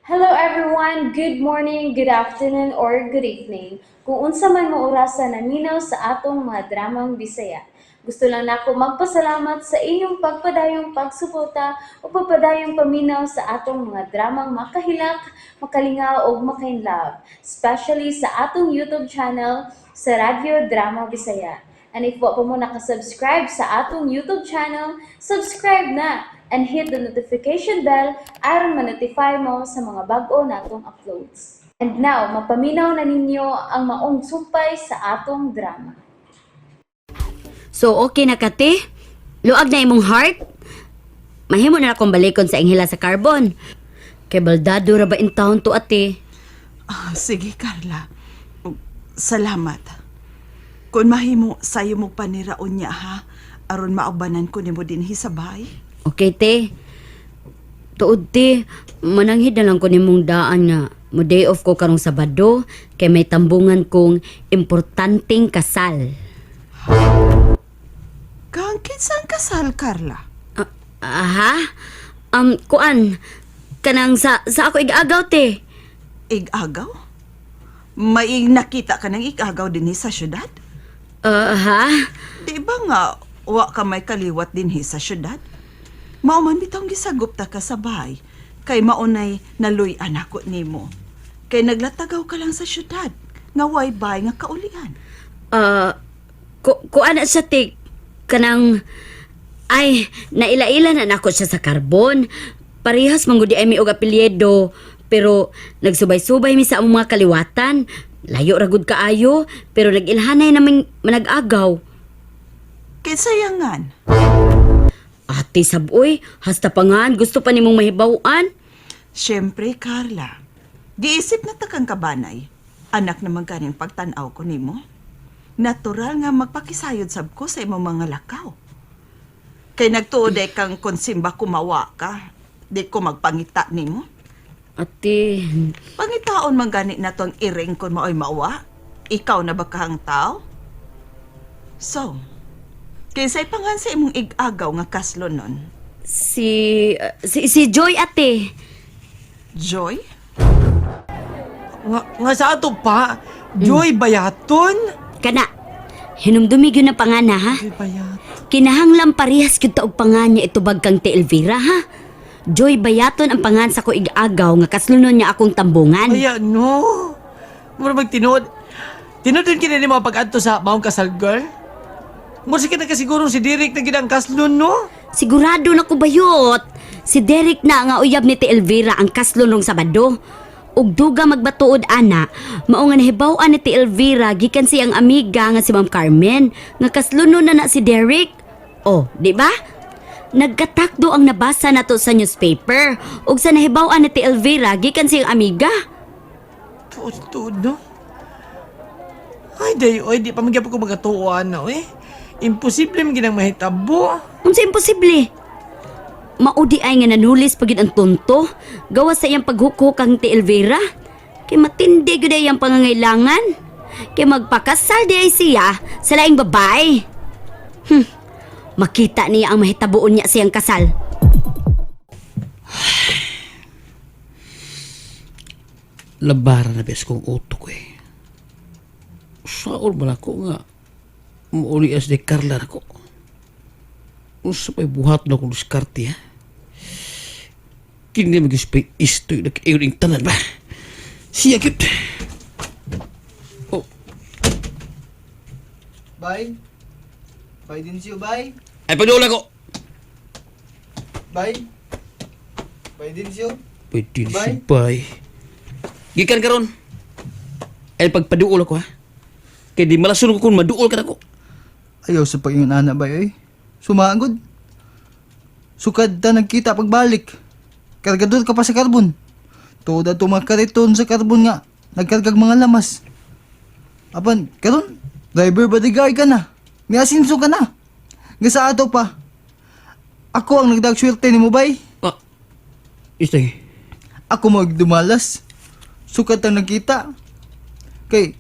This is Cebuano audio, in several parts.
Hello everyone! Good morning, good afternoon, or good evening. Kung unsa man mo orasa naminaw sa atong mga dramang Bisaya. Gusto lang nako magpasalamat sa inyong pagpadayong pagsuporta o pagpadayong paminaw sa atong mga dramang makahilak, makalingaw ug makainlove, especially sa atong YouTube channel sa Radyo Drama Bisaya. And if wa pa mo nakasubscribe sa atong YouTube channel, subscribe na and hit the notification bell aron ma-notify mo sa mga bag-o natong uploads. And now, mapaminaw na ninyo ang maong sumpay sa atong drama. So okay na kate? Luag na imong heart? Mahimo na akong balikon sa inghila sa carbon. Kay baldado ra ba in town to, ate? Ah, sige, Carla. Salamat. Kung mahimo, sayo mo paniraon niya, ha? Aron maubanan ko nimo dinhi sa bahay. Okay, te. Tuod, te, mananghid na lang ko nimong daan nga mo day off ko karong Sabado kay may tambungan kong importanteng kasal. Kang kinsang kasal, Carla? Ah, aha? Kuan, kanang sa ako igagaw, te. Igagaw? May nakita ka ng igagaw dinhi sa syudad? Ah, ha? Di ba nga, wa ka may kaliwat dinhi sa syudad? Mao man bitong gisagupta ka sa bahay, kay maunay naluy-an ako nimo. Kay naglatagaw ka lang sa syudad, nga way bay nga kaulian. Ah, kuan na siya, te. Kanang, ay, naila-ila na nako siya sa karbon. Parehas man gud di ay mi og apelyido, pero nagsubay-subay mi sa among mga kaliwatan. Layo ra gud kaayo, pero nag-ilhanay naming manag-agaw. Kinsayangan? Ate saboy, hasta pangan gusto pa nimong mahibaw-an. Siyempre, Carla. Giisip na takang kabanay. Anak naman kaning pagtanaw ko nimo. Natural nga magpakisayod sab ko sa imong mga lakaw. Kay nagtuod ay kang konsimba kumawa ka. Di ko magpangita nimo. Ate, Pangitaon man gani na ang iring kon maoy mawa. Ikaw na ba kahang tao? So, kinsay pangan sa imong igagaw nga kaslo nun? si Joy, ate. Joy? Nga, nga sa ato pa, Joy Bayaton? Kana, hinumdumi gyud na pangana, ha? Joy Bayaton. Kinahanglan parehas gyud ta og pangan niya itubag kang Te Elvira, ha? Joy Bayaton ang pangan sa ko igagaw nga kaslunon niya akong tambungan. Ay, ano? Mura magtinuod. Tinuod din kini nimo pag-adto sa maong kasal, girl? Mura sige na kasiguro si Derek na gid ang kaslon, no? Sigurado na ko bayot. Si Derek na nga uyab ni Te Elvira ang kaslon rong Sabado. Ug duga magbatuod ana, mao nga nahibaw-an ni Te Elvira gikan siyang amiga nga si Ma'am Carmen nga kaslunon na na si Derek. Oh, di ba? Nagkatakdo ang nabasa nato sa newspaper ug sa nahibaw-an ni Te Elvira gikan siyang amiga. Tuod, tuod, no? Ay, day, oy, di pa magyapon ko magkatuoan, no, eh. Imposible man ginang mahitabo. Unsa imposible? Maudi ay nga nanulis pagid ang tonto, gawas sa iyang paghukhok kang ti Elvira. Kay matindi gyud ay iyang pangangailangan. Kay magpakasal di ay siya sa laing babae. Makita niya ang mahitabuon niya siyang kasal. Labara na bes kong utok eh. Saol man ako nga mauli as de Carla ko. Unsa pa'y buhat na akong diskarte, ha? Kini mag-ispay istoy na kayo ning tanan ba? Siya gyud. Oh, Bye. Bye din siyo, bye. Ay padula ko. Bye. Bye din siyo. Pwede Bye. siya, bye. Gikan karon. Ay pagpaduol ako, ha. Kay di malasun ko kung maduol ka nako. Ayaw sa pag-ingon ana bay ay. Sumagod. Sukad ta nagkita pagbalik. Kargador ka pa sa karbon. Tuod ato mga kariton sa karbon nga. Nagkargag mga lamas. Apan, karon, driver bodyguard ka na. Miasinso ka na. Nga sa ato pa. Ako ang nagdagswerte ni mo bay. Ah. Istay. Ako magdumalas. Sukat ang nagkita. Kay,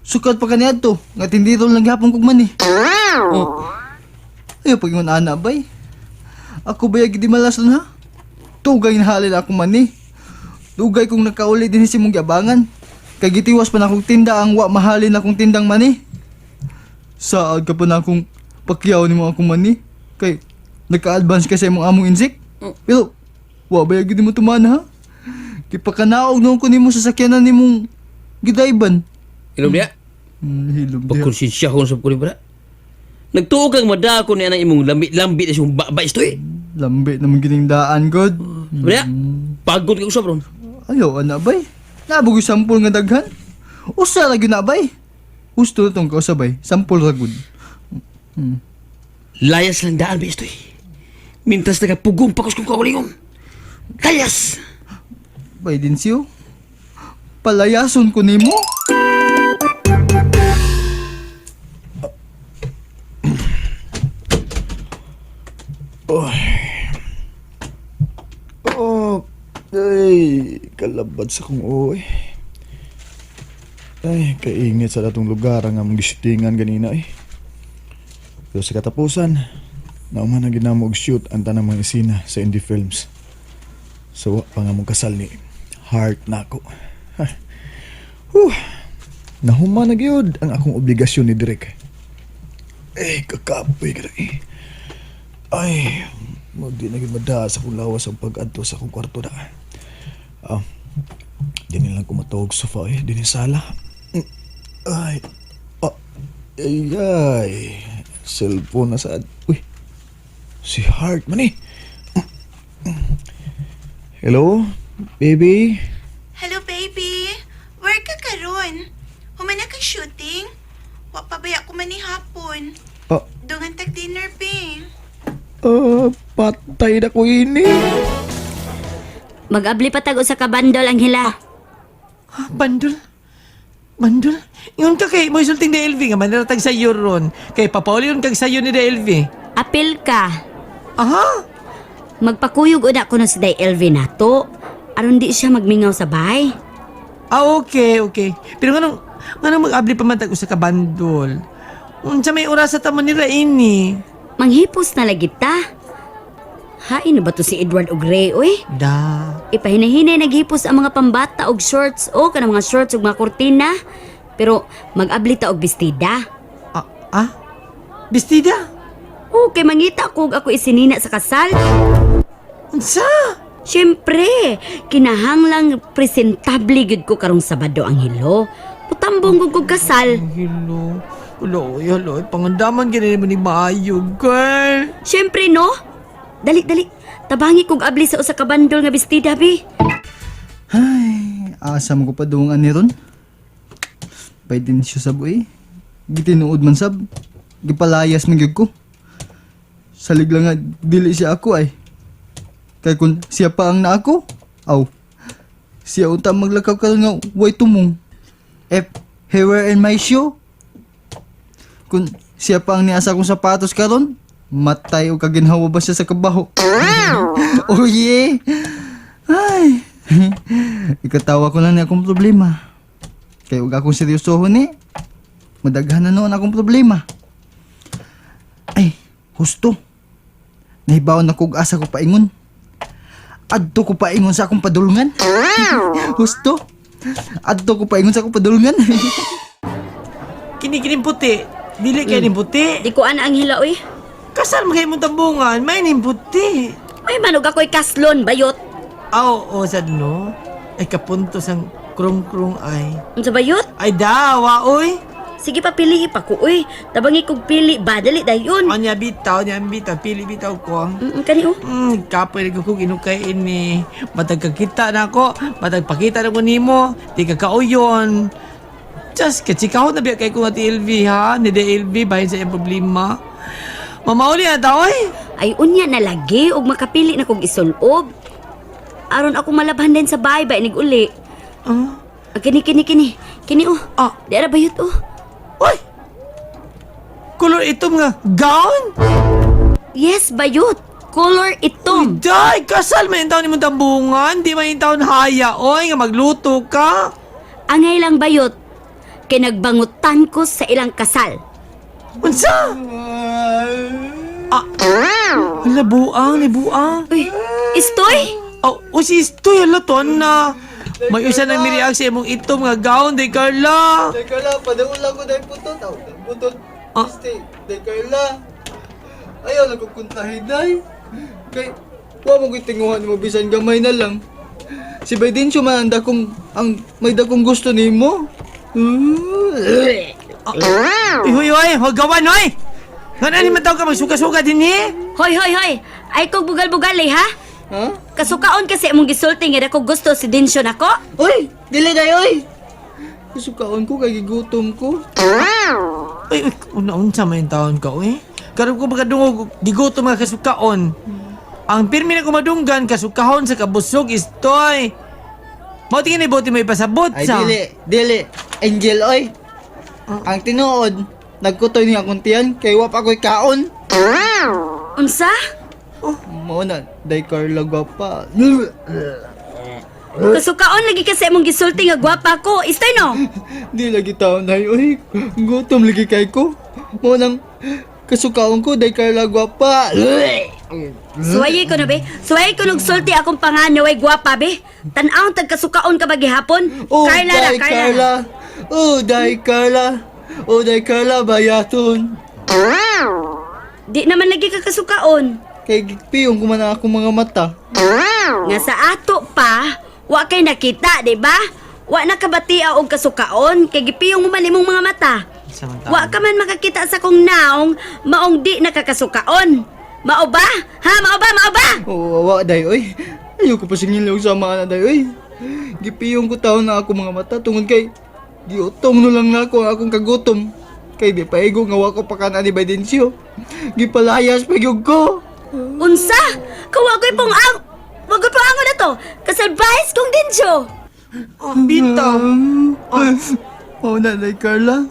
sukat pa kaniadto. Nga tindiro lang gihapon kog mani. Oh. Ayaw pag ingon ana bay. Ako ba yung dimalas nun ha? Tugay na halin ako mani. Dugay kong nakauli din si mong giabangan. Kay gitiwas pa na akong tinda ang wa mahalin akong tindang mani. Saad ka pa na akong pakyaw nimo akong mani. Kay nagka-advance ka sa imong among insik. Pero wa ba gyud mo tumana ha? Gipakanaog noon ko nimo sa sakyanan nimong gidayban. Ilom niya. Hilom diha. Pagkonsensya ko sa ko ni bra. Nagtuo kang madako niya ng imong lambi-lambi na siyang baba istoy. Lambi naman gining daan god. Bra, pagod ka usab ron. Ayaw ana bay. Nabog yung sampol nga daghan. Usa ra gyud na bay. Husto na tong kausabay. Sampol ra gud. Layas lang daan ba istoy. Mintas nagapugong pakos kong kaulingon. Layas! Bay din siyo. Palayason ko nimo. Oh, ay, kalabad sa kong uwi. Ay, kaingit sa datong lugar ang among gishootingan ganina eh. Pero sa katapusan, nauman na ginamo og shoot ang tanang mga isina sa indie films. So, wa pa nga mong kasal ni Heart nako. Ha. Huh. Nahuman na gyud ang akong obligasyon ni Direk. Eh, kakapoy ka na eh. Ay, magdi na gyud madaa sa akong lawas ang pag-adto sa akong kwarto na. Ah, dini lang ko matawag sofa eh, dini sala. Ay, ah, ay, ay, cellphone na sad. Uy, si Heart man eh. Hello, baby. Hello, baby. Where ka karon? Humana ka shooting? Wa pa baya ko man ni hapon. Ah, Dungan tag dinner, be. ah, patay na ko ini. Mag-abli pa tag usa ka bandol ang hila. Ha, bandol? Bandol? Ingon ka kay mo isulting ni LV nga maniratag sa iyo ron. Kay papauli ron kag sayo ni LV. Apil ka. Aha! Magpakuyog una ko na si Day LV nato. Aron di siya magmingaw sa bahay. Ah, okay, okay. Pero nganong mag-abli pa man tag usa ka bandol? Unsa may oras sa tamo nila ini? Manghipos na lagi ta. Hain na ba to si Edward og Ray, uy? Da. Ipahinahinay naghipos ang mga pambata og shorts o kanang mga shorts og mga kurtina. Pero mag-abli ta og bestida. Ah, ah? Bestida? Okay, mangita ko og ako isinina sa kasal. Unsa? Siyempre, kinahanglang presentable gyud ko karong Sabado ang hilo. Putambong gud kog kasal. Hello. Ulo, hello. Pangandaman gani mo ni maayo, girl. Siyempre no. Dali dali. Tabangi kog abli sa usa ka bandol nga bestida bi. Ay, asa mo ko pa dungan ni ron. Bay din siya sab eh. Gitinuod man sab. Gipalayas man gyud ko. Salig lang nga dili siya ako ay. Kay kun siya pa ang naako, aw. Siya unta maglakaw karon nga way tumong. If he were in my shoe, kun siya pa ang niasa akong sapatos karon, matay o kaginhawa ba siya sa kabaho. Oh yeah. Ay. Ikatawa ko lang ni akong problema. Kay ug akong seryosohon ni. Madaghan na noon akong problema. Ay, husto. Nahibaw na kog asa ko paingon. Adto ko paingon sa akong padulngan. Husto. Adto ko paingon sa akong padulngan. Kini kining puti. Dili kay ning puti. Di ko ana ang hila oy. Kasal man kay mong tambungan, may ning puti. May manog ako'y kaslon bayot. Aw, oo, sad no. Ay kapunto sang krong-krong ay. Unsa bayot? Ay dawa, oy. Sige pa pili pa ko oy. Tabangi kog pili ba dali dayon. Anya bitaw, nya bitaw, pili bitaw ko. Kani oh. Kapoy ko kung inukay ini. Matag kakita na ako, matag pakita na ko nimo, di ka kauyon. Just kachikahon na biya kay ko nga ti LV ha, ni DLV bahin sa iyang problema. Mamauli na tao eh. Ay unya na lagi og makapili na kog isulob. Aron ako malabhan din sa bahay ba inig uli. Ah, Ah, kini kini kini. Kini oh. Ah. Di ara bayot oh. Uy! Color itom nga gown? Yes, bayot. Color itom. Day, kasal man yung taon ni mong tambungan, di man yung taon haya, oy, nga magluto ka. Angay lang bayot. Kay nagbangutan ko sa ilang kasal. Unsa? Ah, hala, buang, ni buang. Uy, istoy? Oh, o si Istoy, hala, tuwan na. May usa nang miriag sa imong itom nga gown, Day Carla. Day Carla, padaol ako dahil putot. Aw, dahil putot. Ah. Stay, Day Carla. Ayaw lang kong kuntahin, day. Kay, wa mo ko'y tinguhan mo, bisan gamay na lang. Si Baidencio man ang dakong, ang may dakong gusto nimo. Uy, huy, huy, huwag gawan, hoy! Nga na ni mataw ka magsuka-suka din eh. Hoy, hoy, hoy! Ay kog bugal-bugal eh, ha? Ha? Kasukaon kasi imong gisulti nga dako gusto si Dinsyo nako. Uy! Dili day, uy! Kasukaon ko kay gigutom ko. Uy, uy, una-unsa may taon ka, uy. Karon ko makadungog, gigoto mga kasukaon. Ang pirmi na kumadunggan, kasukahon sa kabusog istoy. Mao tingin ni bote may pasabot Ay, sa. dili, dili. Angel, oy. Ang tinuod, nagkutoy niya akong tiyan, kay wa pa ako'y kaon. Unsa? Mao na, Day Carla gwapa. Kasukaon lagi kasi imong gisulti nga gwapa ko. Istoy no. Di lagi taon na oy. Gutom lagi kay ko. Mao nang kasukaon ko, Day Carla gwapa. Suwayi ko no be. Suwayi ko nagsulti akong panganyo ay gwapa be. Tan-awon tag kasukaon ka ba gihapon? Oh, Carla ra, Day Carla. ra. Carla. Oh, Day Carla. Oh, Day Carla, bayaton. Di naman lagi ka kasukaon. Kay gigpiyong kumana akong mga mata. Nga sa ato pa, wa kay nakita, di ba? Wa nakabatia og kasukaon kay gipiyong mo man imong mga mata. Sa man taon. Wa ka man makakita sa kong naong maong di nakakasukaon. Mao ba? Ha, mao ba? Mao ba? Oo, wa, day, oy. Ayoko pa singil og sama na, day, oy. Gipiyong ko taon na ako mga mata tungod kay giutong no lang nako ang akong kagutom. Kay di paigo nga wa ko pa kana ni Baidencio. Gipalayas pa gyud ko. Unsa? Kawagoy pong ang Wagoy pong angon na to. Kasalbahis kong dinsyo. Oh, bitaw. Oh, na, day Carla.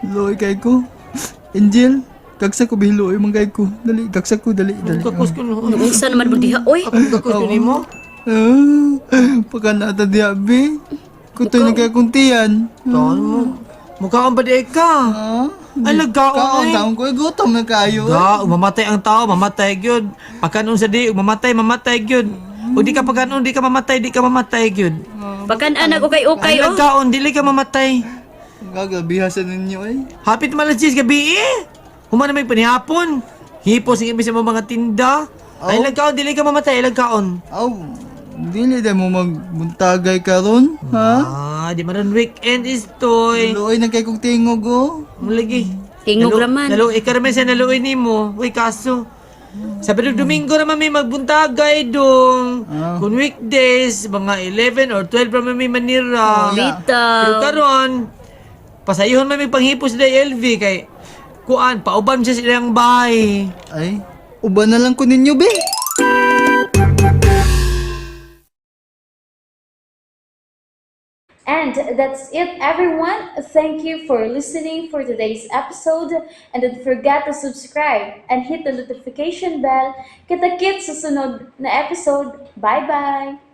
Luoy kay ko. Angel, gagsa ko bihiluoy man kay ko. Dali, gagsa ko, dali, dali. Gakos ko no. Unsa naman mo diha, oy? Gakos ko nimo. Ah, pagka diya, be. Kutoy na kay akong tiyan. Taon mo. Mukhaon ba di ka? Ah, Ay, lagkaon Kaon, eh. taon ko, eh, gutom na kayo. eh. Da, mamatay ang tao, mamatay gyud. Pagkanon sa di, mamatay, mamatay gyud. O di ka pagkanon, di ka mamatay, di ka mamatay gyud. Bakan-an ako kay ukay, Ay, oh. lagkaon, dili ka mamatay. Gagabihasan ninyo eh. Hapit man alas 10 gabi eh. Human na may panihapon. Hipos ang ibig sa mga tinda. Ay, Oh. lagkaon, dili ka mamatay, lagkaon. Aw, dili na mo magbuntagay karon, ha? Ah, di man ron weekend is toy. Luoy na kay kong tingog oh. Lagi. Tingog raman. Naluoy ka raman sa naluoy nimo. Uy, kaso. Sabi nung Domingo naman may magbuntagay dong. Ah. Kung weekdays, mga 11 or 12 raman may manira. Oh, yeah. Bitaw. Pero karon, pasayuhon man may panghipos na LV kay kuan, pauban siya sa ilang bahay. Ay, uban na lang ko ninyo be. And that's it, everyone. Thank you for listening for today's episode. And don't forget to subscribe and hit the notification bell. Kita-kits sa sunod na episode. Bye-bye!